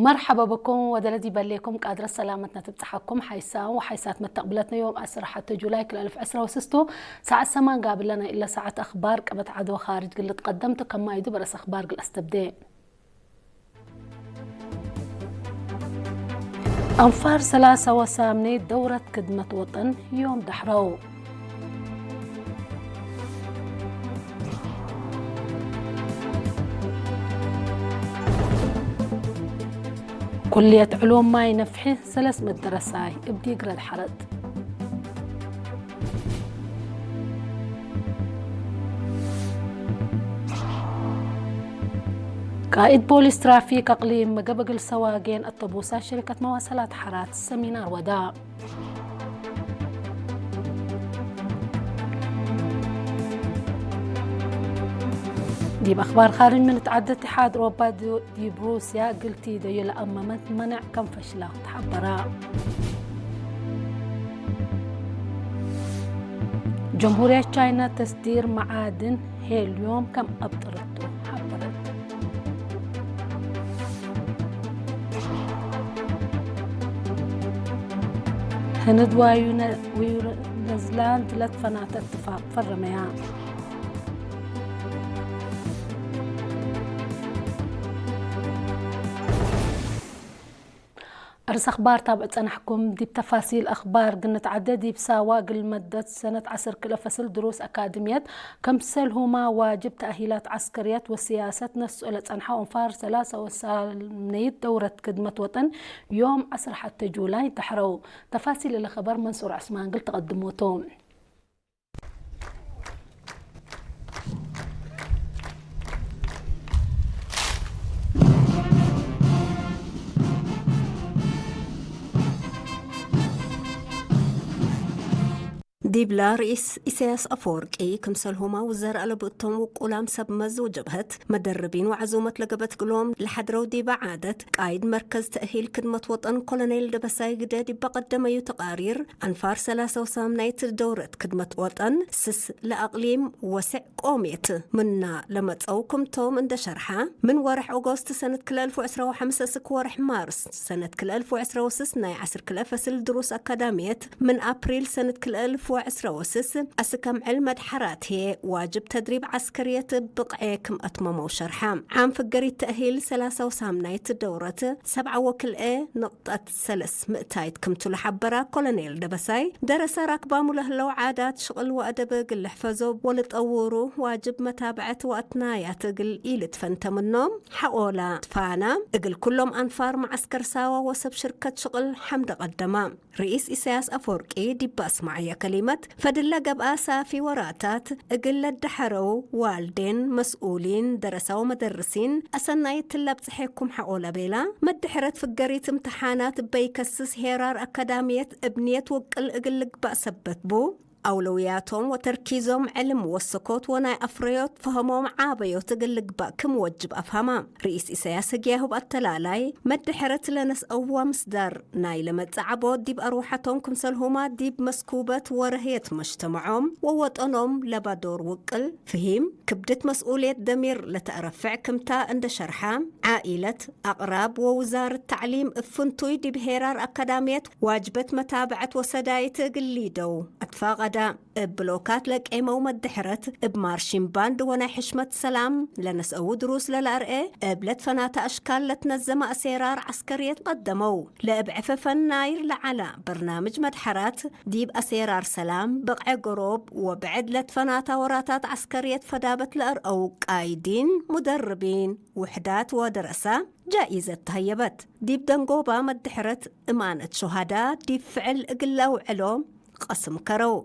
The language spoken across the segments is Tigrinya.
مرحبا بكم ودلدي بليكم قادرة سلامتنا تبتحكم حيسا وحيسات متقبلتنا يوم أسر حتى جولاي كل ألف عشرة وستو ساعة سمان قابلنا إلا ساعة أخبار قبت عدو خارج قلت قدمت كما يدو برس أخبار قل أستبدي. أنفار ثلاثة وسامني دورة كدمة وطن يوم دحرو. كلية علوم ماي نفحي سلس مدرساي ابدي قرد حرد. قائد بوليس ترافيك أقليم مقبقل سواقين الطبوسة شركة مواصلات حرات سمينار وداء. دي بأخبار خارج من تعدد اتحاد أوروبا دي بروسيا قلتي ديو لأمامت منع كم فشلة تحبرا. جمهورية تشاينا تصدير معادن هيليوم كم أبطرته حبرت. هند ويونزلاند لتفنات اتفاق فرميان. أرس أخبار تابع تنحكم ديب تفاصيل أخبار قنة عدد ديب ساوا قل مدة سنة عسر كلا فصل دروس أكاديميات كم سلهما واجب تأهيلات عسكريات وسياسات نسؤلة أنحا أنفار ثلاثة وسالمنيت دورة خدمة وطن يوم عسر حتى جولاي تحرو. تفاصيل الخبر منصور عثمان قل تقدموتو. ዲብላ ርእስ ኢሳያስ ኣፈወርቂ ክምሰልሁማ ውዘር ኣለቡ እቶም ውቁላም ሰብ መዝ ውጀብሀት መደርቢን ወዓዙመት ለገበት ግሎም ለሓድረው ዲባ ዓደት ቃይድ መርከዝ ተእሂል ክድመት ወጠን ኮሎኔል ደበሳይ ግደ ዲባ ቀደመዩ ተቃሪር ኣንፋር ሰላሳ ወሳም ናይት ደውረት ክድመት ወጠን ስስ ለኣቅሊም ወስዕ ቆሜት ምና ለመጸው ክምቶም እንደ ሸርሓ ምን ወርሕ ኦጎስት ሰነት ክለ እልፍ ወዕስራ ወሐምሰ እስክ ወርሕ ማርስ ሰነት ክለ እልፍ ወዕስራ ወስስ ናይ ዓስር ክለ ፈስል ድሩስ ኣካዳሚየት ምን ኣፕሪል ሰነት ክለ እልፍ ወዕስራ ወስስ ኣስከም ዕል መድሓራት ህየ ዋጅብ ተድሪብ ዓስከርየት ብቕዔ ክም ኣትመመው ሸርሓ። ዓም ፍገሪት ተእሂል ሰላሳ ወሳም ናይት ደውረት ሰብዓ ወክልኤ ንቕ ጣት ሰለስ ምእታይት ክምቱ ለሓበራ ኮሎኔል ደበሳይ፣ ደረሳ ራክባሙ ለህለው ዓዳት ሽቕል ወአደብ እግል ልሕፈዞ ወልጠውሩ ዋጅብ መታብዐት ወአትናያት እግል ኢልትፈንተ ምኖም፣ ሐኦላ ትፋና እግል ኩሎም አንፋር መዓስከር ሳዋ ወሰብ ሽርከት ሽቕል ሐምደ ቀደማ። ርኢስ ኢሳያስ አፈወርቂ ዲብ አስማዕየ ከሊመት፣ ፈድለ ገብአ ሳፊ ወራታት እግል ለደሐረው ዋልዴን፣ መስኡሊን፣ ደረሳ ወመደርሲን፣ አሰናይት ትለብጽ ሐኩም ሐቆ ለቤላ፣ መድሕረት ፍገሪት እምትሓናት እበይከስስ ሄራር አካዳሚየት እብ ንየት ውቅል እግል ልግባእ ሰበት ቡ፣ አውለውያቶም ወተርኪዞም ዕልም ወሰኮት ወናይ አፍረዮት ፈሀሞም ዓበዮት እግል ልግባእ ክም ወጅብ አፍሃማ። ርኢስ ኢሳያስ ህግያሁብ አተላላይ፣ መድሕረት ለነስአዋ ምስዳር ናይ ለመጽ ዓቦ ዲብ አርወሐቶም ክምሰልሁማ ዲብ መስኩበት ወረህየት መጅተመዖም ወወጠኖም ለባዶር ውቅል፣ ፍሂም፣ ክብደት መስኡልየት ደሚር ለተአረፍዕ ክምታ እንደ ሸርሓ፣ ዓኢለት፣ አቅራብ ወውዛርት ተዕሊም እብ ፍንቱይ ዲብ ሄራር አካዳምየት ዋጅበት መታብዐት ወሰዳይት እግል ሊደው አትፋቀዳ። እብ ብሎካት ለቄመው መድሕረት እብ ማርሺን ባንድ ወናይ ሕሽመት ሰላም ለነስአዉ ድሩስ ለለአርኤ እብ ለትፈናተ አሽካል ለትነዘመ አሴራር ዐስከርየት ቀደመው። ለእብ ዕፈፈን ናይር ለዓላ በርናምጅ መድሐራት ዲብ አሴራር ሰላም፣ በቕዐ ገሮብ ወብዕድ ለትፈናታ ወራታት ዐስከርየት ፈዳበት ለአርአው ቃይዲን፣ ሙደርቢን፣ ውሕዳት ወደረሳ ጃኢዘት ተሀየበት። ዲብ ደንጎባ መድሕረት እማነት ሹሃዳ ዲብ ፍዕል እግል ለአውዕሎ ቀስም ከረው።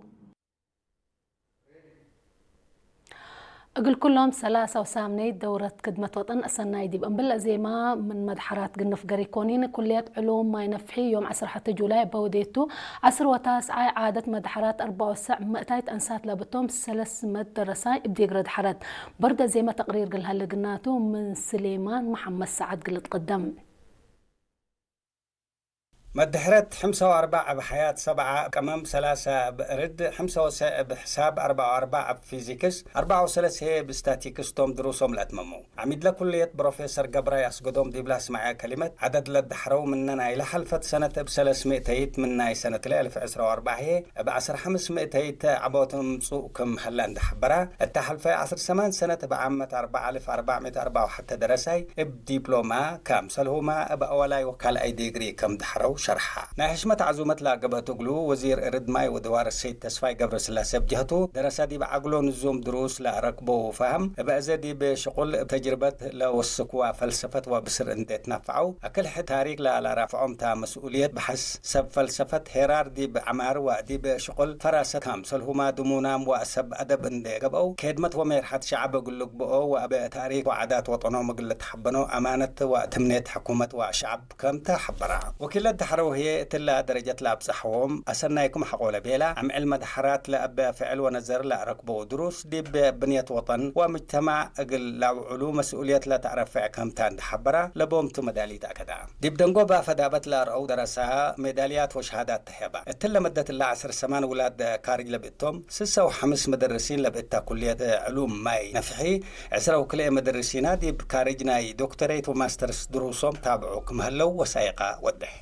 እግል ኩሎም ሰላሳ ወሳምነይት ደውረት ክድመት ወጠን አሰናይ ዲብ እምብል ዜማ ምን መድሐራት ግንፍ ገሪኮኒን ኩልየት ዕሉም ማይ ነፍሒ ዮም ዐስር ሐተ ጁላይ በውዴቱ ዐስር ወታስዓይ ዓደት መድሐራት አርባ ወሰዕ ምእታይት አንሳት ለብቶም ሰለስ መት ደረሳይ እብ ዲግረ ድሐረት በርደ ዜማ ተቅሪር ግልሃለ ግናቱ ምን ስሌማን መሐመድ ሰዓድ ግልት ቅደም። መድሕረት ሓምሳ ወኣርባዕ ኣብ ሓያት፣ ሰብዓ ቀመም፣ ሰላሳ ብእርድ፣ ሓምሳ ወሰዕ ብሕሳብ፣ ኣርባ ወኣርባዕ ኣብ ፊዚክስ፣ ኣርባ ወሰለስተ ብስታቲክስ ቶም ድሩሶም ለእትመሙ። ዓሚድ ለኩልየት ፕሮፌሰር ገብራይ ኣስገዶም ዲብላ ስማዕያ ከሊመት፣ ዓደድ ለዳሕረው ምነ ናይ ለሓልፈት ሰነት እብ ሰለስ ሚእተይት ምን ናይ ሰነት ለእልፍ ዕስራ ወኣርባዕ ህየ እብ ዓስር ሓምስ ሚእተይት ዓቦት ምጹእ ክም ሀላ እንዳሓበራ፣ እታ ሓልፈ ዓስር ሰማን ሰነት እብ ዓመት ኣርባዓ ኣልፍ ኣርባዕ ሚእት ኣርባዓ ወሓተ ደረሳይ እብ ዲፕሎማ ከም ሰልሁማ እብ ኣወላይ ወካልኣይ ዲግሪ ከም ዳሕረው ሸርሓ። ናይ ሕሽመት ዓዙመት ላገበት እግሉ ወዚር እርድ ማይ ወደዋር ሰይድ ተስፋይ ገብረስላሴ ብጀህቱ፣ ደረሳ ዲብ ዓግሎ ንዞም ድሩስ ላረክቦ ፋህም፣ እብ እዘ ዲብ ሽቁል እብ ተጅርበት ለወስክዋ ፈልሰፈት ወብስር እንዴት ናፍዓው፣ ኣክል ሕድ ታሪክ ላላራፍዖም ታ መስኡልየት ብሐስ ሰብ ፈልሰፈት ሄራር ዲብ ዓማር ወዲብ ሽቁል ፈራሰት ከም ሰልሁማ ድሙናም ወሰብ ኣደብ እንዴ ገብአው፣ ኬድመት ወሜርሓት ሸዓብ እግል ልግብኦ ወእብ ታሪክ ወዓዳት ወጠኖም እግል ልትሐበኖ ኣማነት ወትምኔት ሕኩመት ወሸዓብ ከም ተሐበራ። ወኪለት ዳሕረው ህዬ እትላ ደረጀት ላብጸሐዎም ኣሰናይኩም ሐቆለ ቤላ፣ ዕምዕል መድሐራት ለእበ ፍዕል ወነዘር ለአረክበው ድሩስ ዲብ ብንየት ወጠን ወምጅተማዕ እግል ላውዕሉ መስኡልየት ለተአረፍዕ ከምታ እንድሐበራ ለቦምቱ መዳሊት አከዳ። ዲብ ደንጎባ ፈዳበት ለአርአው ደረሳ ሜዳልያት ወሸሃዳት ተሄባ። እትለ መደት እላ ዐስር ሰማን ውላድ ካርጅ ለብእቶም፣ ስሰ ወሐምስ መደርሲን ለብእታ ኩልየት ዕሉም ማይ ነፍሒ፣ ዕስራ ወክልኤ መደርሲና ዲብ ካርጅ ናይ ዶክተሬት ወማስተርስ ድሩሶም ታብዑ ክም ሀለው ወሳይቃ ወድሕ።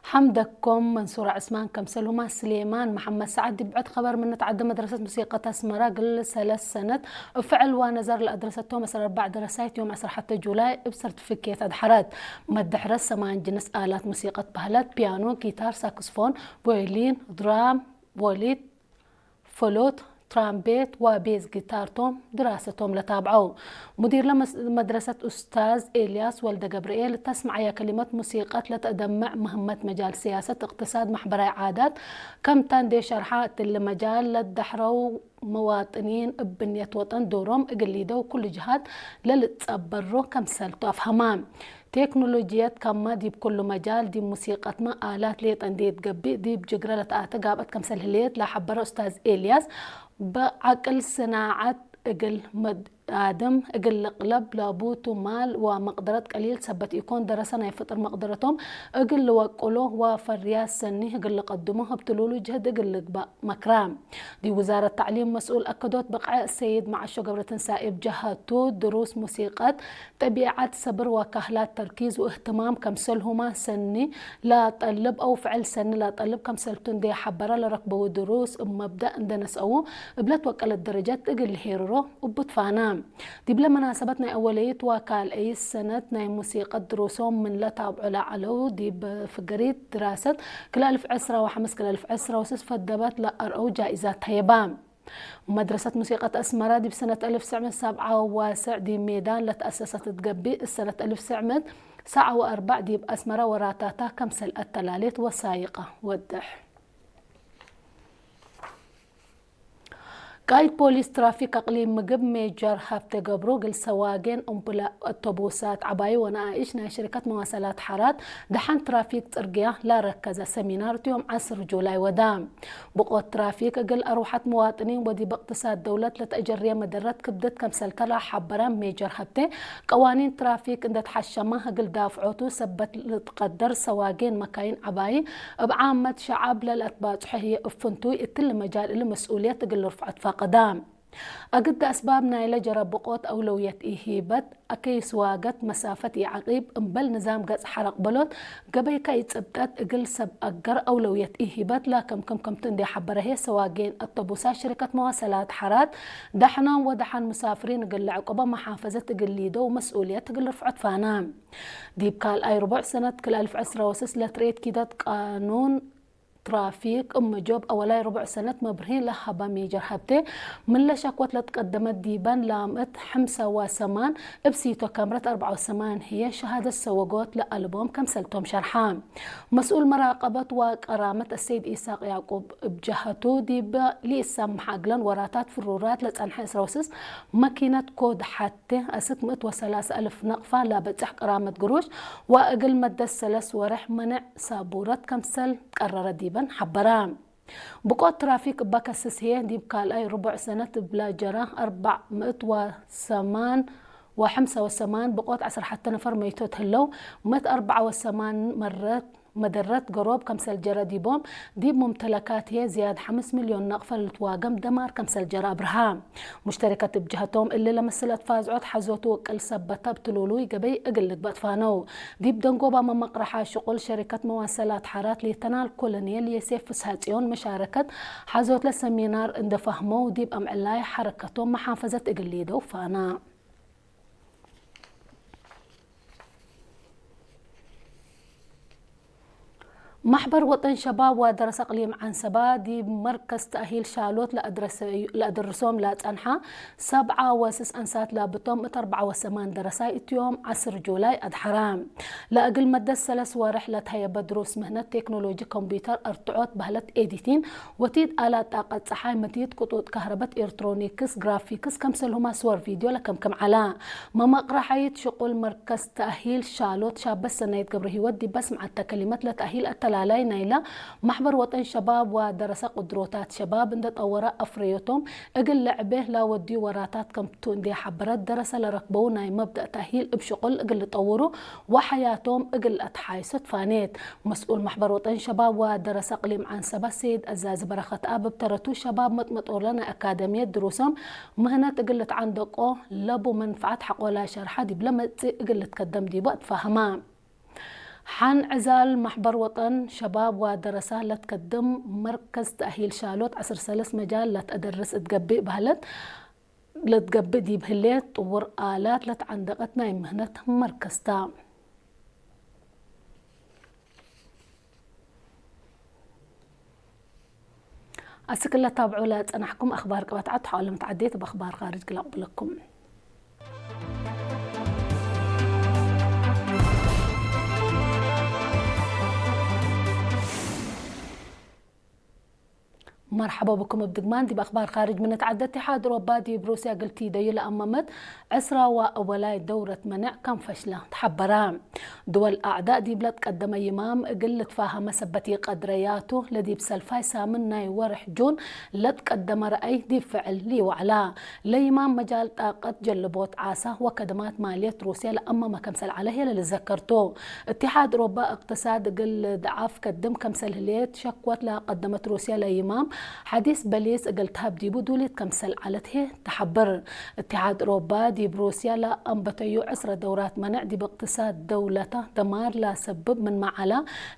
ሓምደኮም መንሱር ዕስማን ከምሰልሁማ ስሌማን መሓመድ ሰዓድ ዲብ ብዕድ ኸበር ምነት ዓዲ መድረሰት ሙሲቀት ኣስመራ ግል ሰለስ ሰነት እብ ፍዕል ዋነዘር ለኣድረሰቶም ዐስራ ኣርባዕ ደረሳይት ዮም ዐስራ ሐተ ጁላይ እብ ሰርቲፊኬት ኣድሐረት። መድሕረት ሰማን ጅንስ ኣላት ሙሲቀት ባህለት ፒያኖ፣ ጊታር፣ ሳክስፎን፣ ቮዮሊን፣ ድራም፣ ቮሊት፣ ፍሉት፣ ትራምቤት ወቤዝ ጊታር ቶም ድራሰቶም ለታብዐው። ሙዲር ለመስ-፣ መድረሰት ኡስታዝ ኤልያስ ወልደ ገብርኤል እተስመዐየ ከሊመት ሙሲቀት ለተደምዕ ምህመት መጃል ስያሰት፣ እቅትሳድ፣ ማሕበራይ ዓዳት ከምታ እንዴ ሸርሓ፣ እትሊ መጃል ለዳሕረው መዋጥኒን እብ ብንየት ወጠን ዶሮም እግል ሊደው ኩሉ ጅሃት ለልጸበሮ ከምሰልቱ ኣፍሀማ። ቴክኖሎጅየት ከማ ዲብ ኩሉ መጃል ዲብ ሙሲቀትመ ኣላት ሌጠ እንዴ ትገብእ ዲብ ጅግረ ለተኣተ ጋብአት ከምሰል ህሌት ለሐበረ ኡስታዝ ኤልያስ፣ ብዓቅል ስናዓት እግል መድ-፣ ኣድም እግል ልቅለብ ላቡቱ ማል ወመቅደረት ቀሊል ሰበት ኢኮን፣ ደረሰ ናይ ፍጥር መቅደረቶም እግል ልወቅሎ ወፈርያት ሰኒ እግል ልቀድሞ ህብትሉሉ ጅህድ እግል ልግባእ መክራ። ዲብ ውዛረት ተዕሊም መስኡል ኣከዶት ብቅዐ ሰይድ መዓሾ ገብረትንሳኤ ብጀሀቱ፣ ድሩስ ሙሲቀት ጠቢዓት ሰብር ወካህላት ተርኪዝ ወእህትማም ከምሰልሁማ ሰኒ ላጠልብ አው ፍዕል ሰኒ ላጠልብ ከምሰልቱ እንዴ ሐበረ፣ ለረክበው ድሩስ እብ መብደእ እንዴ ነስአው እብ ለትወቀለት ደረጀት እግል ልሄርሮ እቡት ፋና። ዲብለ መናሰበት ናይ አወለይት ወካልአይት ሰነት ናይ ሙሲቀት ድሩሶም ምን ለታብዖ ለዐለው ዲብ ፍገሪት ድራሰት ክልአልፍ ዕስራ ወሐምስ ክልአልፍ ዕስራ ወስስ ፈደበት ለአርአው ጃኢዛት ተየባ። መድረሰት ሙሲቀት አስመራ ዲብ ሰነት አልፍ ሰዕመት ሰብዓ ወዋሰዕ ዲብ ሜዳን ለተአሰሰት ትገብእ፣ እሰነት አልፍ ሰዕመት ሰዓ ወአርባዕ ዲብ አስመራ ወራታታ ከምሰል አተላሌት ወሳይቃ ወድሕ። ቃይድ ፖሊስ ትራፊክ አቅሊም ምግብ ሜጀር ሃብተ ገብሩ፣ እግል ሰዋጌን እምቡላ አቶቡሳት ዓባይ ወነኣኢሽ ናይ ሽሪከት መዋሰላት ሓራት ደሓን ትራፊክ ጽርግያ ላረከዘ ሰሚናር እቲ ዮም ዐስር ጁላይ ወዳ። ብቆት ትራፊክ እግል አርወሐት መዋጥኒን ወዲብ እቅትሳድ ደውለት ለተአጀርየ መደረት ክብደት ከምሰልከ ለሐበረ ሜጀር ሀብቴ፣ ቀዋኒን ትራፊክ እንደ ተሐሸማ እግል ዳፍዖቱ ሰበት ልትቀደር ሰዋጌን መካይን ዐባይ እብ ዓመት ሸዓብ ለለአትባጽሖ ህዬ እፍንቱይ እትሊ መጃል እሊ መስኡልየት እግል ልርፍዖ ትፋቀዳ። አግደ አስባብ ናይለ ጀረ ብቆት አውለውየት ኢሂበት፣ አከይ ስዋገት መሳፈት ኢዐቂብ፣ እምበል ንዛም ገጽ ሐረቅ በሎት፣ ገበይካ ኢጽብጠት እግል ሰብ አገር አውለውየት ኢሂበት፣ ላከም ክም ክምቱ እንዴ ሐበረ ህዬ ሰዋጌን አቶቡሳት ሽሪከት መዋሰላት ሐራት፣ ደሐኖም ወደሐን ሙሳፍሪን እግል ለዕቁበ መሓፈዘት እግል ሊደው መስኡልየት እግል ልርፍዖ ትፋና። ዲብ ካልኣይ ርቡዕ ሰነት ክልአልፍ ዕስራ ወስስ ለትርኤት ኪደት ቃኑን ትራፊክ እም ጆብ አወላይ ርቡዕ ሰነት መብርሂ ለሀበ ሜጀር ሀብቴ፣ ምን ለሸክወት ለትቀደመት ዲበን ላምእት ሐምሳ ወሰማን እብ ሲቶ ከምረት አርብዓ ወሰማን ህዬ ሸሃደት ሰወጎት ለአልቦም ከምሰልቶም ሸርሓ። መስኡል መራቀበት ወቀራመት አሰይድ ኢሳቅ ያዕቁብ እብ ጀሀቱ፣ ዲብ ሊእሳም መሓግለን ወራታት ፍሩራት ለጸንሐ ዕስራ ወስስ መኪነት ኮድ ሐቴ አስክ ምእት ወሰላሳ አልፍ ነቅፋ ለበጽሕ ቀራመት ግሩሽ ወእግል መደት ሰለስ ወርሕ መነዕ ሳቡረት ከምሰል ቀረረ ዲበን ሐበራ። ብቆት ትራፊክ እበ ከስስ ህዬ ዲብ ካልኣይ ርቡዕ ሰነት እብላ ጀራ አርባዕ ምእት ወሰማን ወሐምሳ ወሰማን ብቆት ዐስራ ሐተ ነፈር መይቶት ህለው፣ መት ኣርብዓ ወሰማን መረት መደረት ገሮብ ከምሰል ጀረ ዲቦም፣ ዲብ ሙምተለካትየ ዝያድ ሐምስ ሚልዮን ነቕፈ ልትዋገም ደማር ከምሰል ጀረ ኣብርሃ። ሙሽተሪከት እብ ጀሀቶም፣ እሊ ለመስል ኣትፋዝዖት ሐዞት ውቅል ሰበታ እብ ትሉሉይ ገበይ እግል ንግበእ ትፋነው። ዲብ ደንጎባ መመቅረሓ ሽቁል ሸሪከት መዋሰላት ሐራት ሌተናል ኮሎኔል የሴፍ ፍስሐጽዮን መሻረከት ሐዞት ለሰሚናር እንደ ፋህመው፣ ዲብ ኣምዕላይ ሐረከቶም መሓፈዘት እግል ሊደው ፋና። ማሕበር ወጠን ሸባብ ዋደረስ ኣቅሊም ዓንሰባ ዲብ መርከዝ ተእሂል ሻሎት ለኣድረሰ-፣ ለኣደርሶም ላጸንሓ ሰብዓ ወስስ ኣንሳት ላብቶም እት ኣርብዓ ወሰማን ደረሳይ እትዮም ዓስር ጁላይ ኣድሓራ። ለእግል መደት ሰለስ ወርሕ ለትሀየበ ድሩስ ምህነት ቴክኖሎጂ ኮምፒውተር፣ ኣርትዖት፣ ባህለት ኤዲቲን፣ ወቲድ ኣላት ጣቀት ጸሓይ፣ መቲት ቅጡጥ ካህረበት፣ ኤርትሮኒክስ፣ ግራፊክስ፣ ከምሰልሁም ኣስወር ቪድዮ ለከምክም ዓላ። መመቅረሓይት ሽቁል መርከዝ ተእሂል ሻሎት ሻበት ሰናይት ገብረሂወት ዲብ ኣስምዓተ ከሊመት፣ ለተእሂል ኣተላላይ ናይላ ማሕበር ወጠን ሸባብ ወደረሰ ቅድሮታት ሸባብ እንደ ጠወረ ኣፍረዮቶም እግል ለዕቤ ላወድዩ ወራታት ከምቱ እንዴ ሐበረት፣ ደረሰ ለረክበው ናይ መብደእ ተእሂል እብ ሽቁል እግል ልጠውሩ ወሐያቶም እግል ኣትሓይሶ ትፋኔት። መስኡል ማሕበር ወጠን ሸባብ ወደረሰ ኣቅሊም ዓንሰባ ሰይድ ኣዛዚ በረኸት ኣብ እብ ተረቱ ሸባብ መጥመጦርለ ናይ ኣካደምየት ድሩሶም ምህነት እግል ልትዓንደቆ ለቡ መንፍዓት ሐቆላይ ሸርሓ ዲብ ለመጽእ እግል ልትከደም ዲቡ ኣትፋህማ። ሐን ዕዛል ማሕበር ወጠን ሸባብ ወደረሳ ለትከድም መርከዝ ተእሂል ሻሎት ዐስር ሰለስ መጃል ለትአደርስ እትገብእ ባህለት ለትገብእ ዲብ ህሌት ጥውር ኣላት ለትዓንደቀት ናይ ምህነት መርከዝታ። ኣስክለ ታብዑ ለጸናሕኩም ኣኽባር ቅበት ዓድ ተሓዋሎም ተዓዴት በኽባር ኻርጅ ግላቕ ብለኩም። መርሓባ ብኩም እብ ድግማን ዲብ ኣኽባር ኻርጅ ምን ተዓደት። ኢትሓድ ኦሮባ ዲብ ሩስያ ግልቲ ደዩ ለኣመመት ዕስራ ወአወላይ ደውረት መነዕ ከም ፈሽላ ተሓበራ። ድወል ኣዕዳእ ዲብ ለትቀደመ ይማም እግል ልትፋሃመ ሰበት ኢቀድረያቱ ለዲብ ሰልፋይ ሳምን ናይ ወርሕ ጁን ለትቀደመ ረአይ ዲብ ፍዕል ሊወዕላ። ለይማም መጃል ጣቀት ጀልቦት ዓሳ ወከደማት ማልየት ሩስያ ለአመመ ከምሰል ዐለ ህየ ለልዘከርቱ። እትሓድ ኦሮባ እቅትሳድ እግል ደዓፍ ከድም ከምሰል ህሌት ሸክወት ለቀደመት ሩስያ ለይማም ሐዲስ በሊስ እግል ተሀብ ዲቡ ዱሊት ከምሰል ዐለት ህየ ተሐብር። እትሓድ ኦሮባ ዲብ ሩስያ ለአንበተዩ ዕስረ ደውራት መነዕ ዲብ እቅትሳድ ደውለታ ደማር ለሰብብ ምንመ ዐላ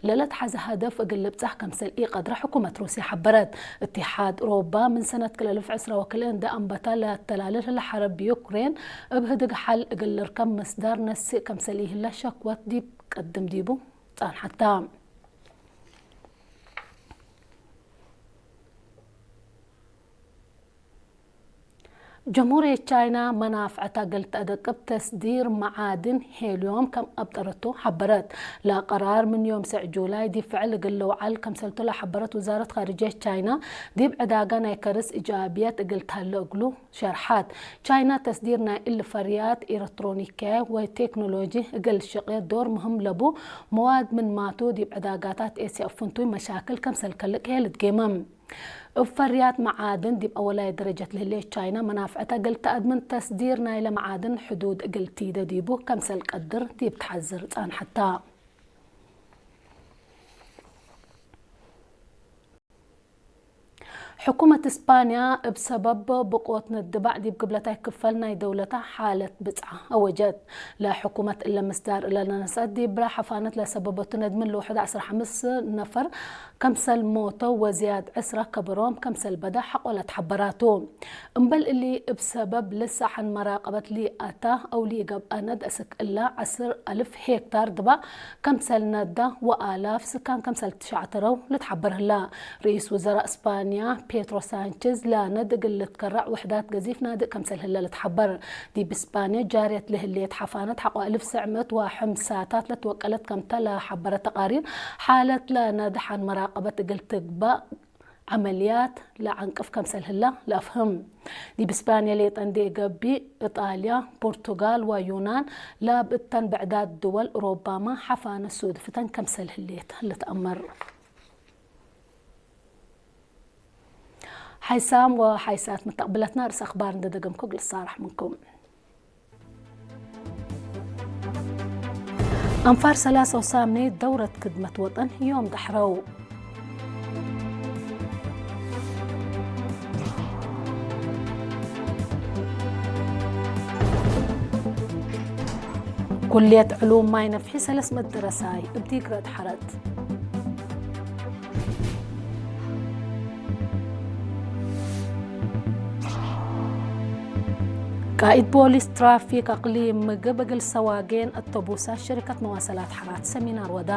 ለለትሐዘ ሀደፍ እግል ልብጻሕ ከምሰል ኢቀድረ ሕኩመት ሩስያ ሐበረት። እትሓድ ኦሮባ ምን ሰነት ክልተ አልፍ ዕስራ ወክልኤ እንደ ኣንበታ ለተላልል ለሐረብ ብዩክሬን እብ ህድግ ሐል እግል ልርከብ ምስዳር ነስእ ከምሰል ኢህለ ሸክወት ዲብ ቀድም ዲቡ ጻንሐታ። ጀምሁርየት ቻይና መናፍዐታ እግል ተአደቅብ ተስዲር መዓድን ሄልዮም ከም ኣብጠረቱ ሐበረት። ለቀራር ምን ዮም ሰዕ ጁላይ ዲብ ፍዕል እግል ልውዓል ከምሰልቱ ለሐበረት ውዛረት ኻርጅየት ቻይና፣ ዲብ ዕዳጋ ናይ ከርስ እጃብየት እግል ተሀለ እግሉ ሸርሓት። ቻይና ተስዲር ናይ እሊ ፈርያት ኤለትሮኒክያይ ወቴክኖሎጂ እግል ሽቄ ዶር ምህም ለቡ መዋድ ምንማቱ ዲብ ዕዳጋታት ኤስያ እብ ፍንቱይ መሻክል ከምሰል ከልቅ ህየ ልትጌመም። እብ ፈርያት መዓድን ዲብ አወላይ ደረጀት ለህሌት ቻይና መናፍዐታ እግል ተአድምን ተስዲር ናይለ መዓድን ሕዱድ እግል ቲደ ዲቡ ከምሰል ቀድር ዲብ ተሐዝር ጻንሐታ። ሕኩመት እስፓንያ እብ ሰበብ ብቆት ነድባዕ ዲብ ግብለታይ ክፈል ናይ ደውለታ ሓለት ብጽዓ አወጀት። ለሕኩመት እለ ምስዳር እለ ለነስአት ዲብላ ሐፋነት ለሰበበቱ ነድምን ልውሕድ ዐስራ ሐምስ ነፈር ከምሰል ሞተው ወዝያድ ዕስራ ከበሮም ከምሰል በዳ ሐቆለት ሐበራቱ። እምበል እሊ እብ ሰበብ ልሳሐን መራቀበት ሊአታ አው ሊገብአ ነድ እስክ እላ ዐስር አልፍ ሄክታር ድባእ ከምሰል ነዳ ወአላፍ ስካን ከምሰል ትሻዕተረው ልትሐበር ህላ። ርኢስ ውዘራእ እስፓንያ ፔትሮ ሳንቼዝ ለነድ እግል ልትከረዕ ውሕዳት ገዚፍ ናድእ ከምሰል ህለ ልትሐበር። ዲብ እስፓንያ ጃርየት ለህሌት ሐፋነት ሐቆ አልፍ ስዕመት ወሐምሳታት ለትወቀለት ከምተ ለሐበረ ተቃሪር፣ ሓለት ለነድሓን መራቀበት እግል ትግባእ ዐመልያት ለዐንቅፍ ከምሰል ህላ ለአፍህም። ዲብ እስፓንያ ሌጠ እንዴ ገብእ፣ እጣልያ፣ ፖርቱጋል ወዩናን ለብእተን ብዕዳት ድወል ኦሮባማ ሐፋነ ሱድፍተን ከምሰል ህሌት ልትአመር። ሓይሳም ወሓይሳት መተቕብለትና ርእሰ ኣኽባር እንደ ደገምኩ ግልሳራሕ ምንኩም። ኣንፋር ሰላሳ ሳምኔ ደውረት ክድመት ወጠን ዮም ዳሕረው። ኩልየት ዕሉም ማይ ነፍሒ ሰለስ መደረሳይ እብ ዲግረት ሓረት። ቃኢድ ፖሊስ ትራፊክ ኣቅሊም ምግብ እግል ሰዋጌን ኣቶቡሳት ሸሪከት መዋሰላት ሓራት ሰሚናር ወዳ።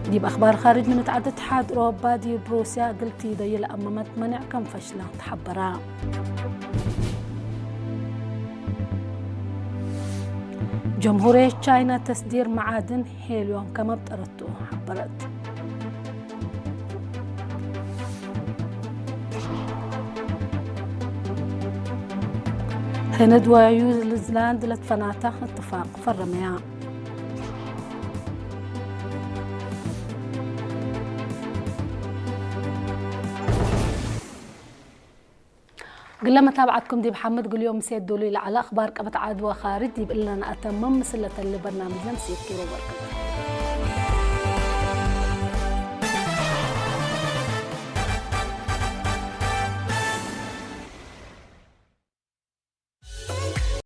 ዲብ ኣኽባር ኻርጅ፣ ምንትዓድ እትሓድ ኦሮባ ዲብ ሩስያ እግል ቲደዩ ለኣመመት መኔዕ ከም ፈሽላ ተሓበራ። ጀምሁርየት ቻይና ተስዲር መዓድን ሄልዮም ከም ኣብጠረቱ ሓበረት። ህንድ ወዩዝላንድ ለትፈናታ እትፋቅ ፈረመያ። ግለ መታብዓትኩም ዲብ ሓምድ ግልዮም ምሴት ዱሉ ኢለ ዓለ ኣኽባር ቀበት ዓድ ወኻርጅ ዲብ እለና ኣተምም ምስለተሊ በርናምጅ ለምሴት ኪሮ በርክት።